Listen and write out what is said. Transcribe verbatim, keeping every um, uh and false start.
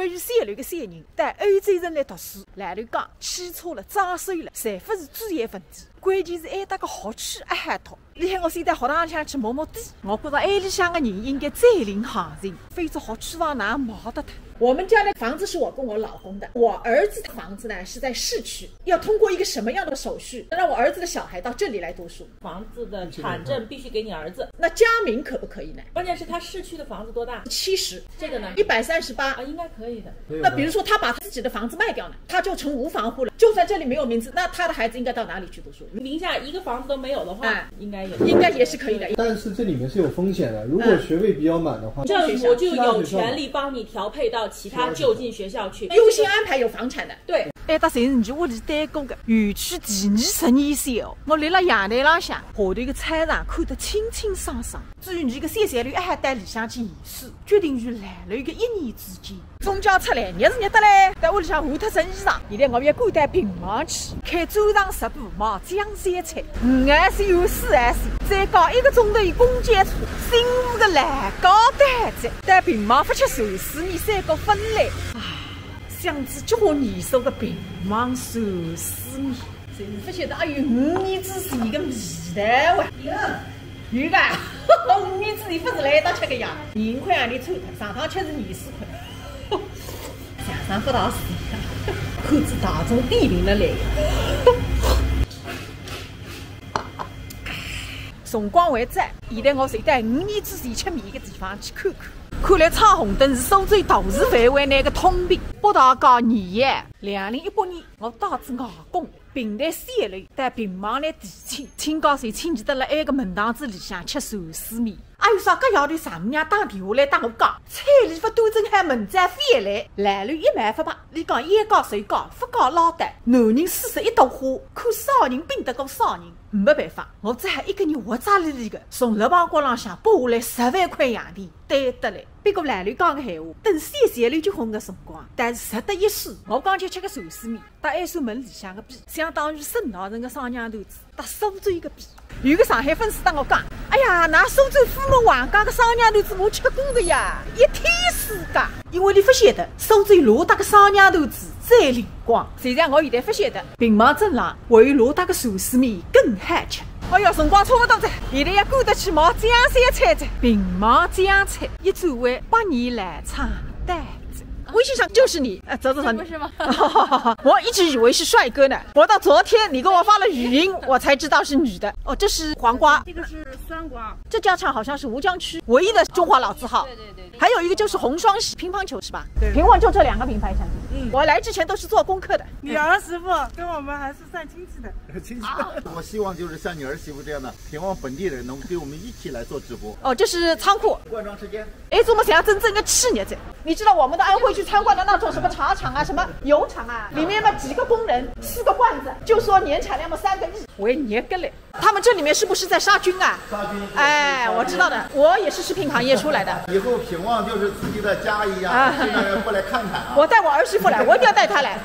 由于小楼个小人到欧洲城来读书，老头讲，汽车了、装修了，侪勿是主要问题，关键是埃搭个学区阿好读。 你喊我现在学堂里向去摸摸底，我觉着埃里向个人应该再领行情，否则学区房哪买得脱？我们家的房子是我跟我老公的，我儿子的房子呢是在市区，要通过一个什么样的手续，让我儿子的小孩到这里来读书？房子的产证必须给你儿子。那加名可不可以呢？关键是他市区的房子多大？七十，这个呢？一百三十八。啊，应该可以的。那比如说他把他自己的房子卖掉呢，他就成无房户了，就算这里没有名字，那他的孩子应该到哪里去读书？名下一个房子都没有的话，哎应该也应该也是可以的。但是这里面是有风险的，如果学位比较满的话，政府就有权利帮你调配到其他就近学校去。优先安排有房产的。对，哎，到现在你就屋里待过个，园区第二十年小，我立辣阳台浪向，下头个操场看得清清爽爽。至于你个小小楼，还好到里向去研究，决定于来了一个一年之间。中间出来，热是热得来，到屋里向换脱身衣裳，现在我要赶到病房去，开专场直播卖江山菜，五S有四S，再加一个钟头的公交车，辛苦个来高蛋子，到病房勿吃寿司面三个分类。唉，想起叫我年少个病房寿司面，真是勿晓得还有五年之前个味道啊！有个，五年之前勿是来一道吃个呀？廿五块洋钿凑脱，上趟吃是廿四块。 想想勿大是，看仔大众点评了来。辰光还早，现在我就到五年之前吃面个地方去看看。看来闯红灯是苏州大市范围内个通病。北大街二号，两零一八年我带仔外公平台小楼到病房来提亲，亲家侪亲戚蹲辣埃个门堂子里向吃寿司面。 还有啥个夜头丈母娘打电话来搭我讲，彩礼勿端正还门子勿来，来了一万勿白，伊讲要嫁就嫁，勿嫁拉倒。男人四十一朵花，看啥人拼得过啥人。没办法，我只好一个人活扎里里个，从六旁角浪向拨下来十万块洋钿，对得来。不过老刘讲个闲话，等小小楼结婚个辰光，但是值得一试。我刚才吃个寿司面，搭埃扇门里向个比，相当于沈大成个双酿团子。 搭苏州一个比。有个上海粉丝搭我讲，哎呀，㑚苏州葑门横街个双酿团子我吃过个呀，一天世界。因为伊勿晓得苏州偌大个双酿团子最灵光，就像我现在勿晓得病房镇浪还有偌大个寿司面更好吃。哎哟，辰光差勿多哉，现在要赶得去买江山菜哉。病房江菜，一转弯百年老厂到哉。微信上就是你，哎，找找找你。不是吗？我一直以为是帅哥呢，我到昨天你给我发了语音，我才知道是女的。哦，这是黄瓜，这个是酸瓜。这家常好像是吴江区唯一的中华老字号。对对对对。还有一个就是红双喜乒乓球是吧？对平望就这两个品牌产品。嗯我来之前都是做功课的。你儿媳妇跟我们还是算亲戚的。亲戚。我希望就是像你儿媳妇这样的平望本地人，能跟我们一起来做直播。哦，这是仓库。灌装车间。哎，怎么像真正的企业家？你知道我们到安徽去参观的那种什么茶厂啊、什么油厂啊，里面嘛几个工人，四个罐子，就说年产量嘛三个亿，我也捏个嘞。他们这里面是不是在杀菌啊？杀菌。哎，我知道的，我也是食品行业出来的。以后平望就是自己的家一样，啊经常要过来看看啊。我带我儿媳妇来，我一定要带她来。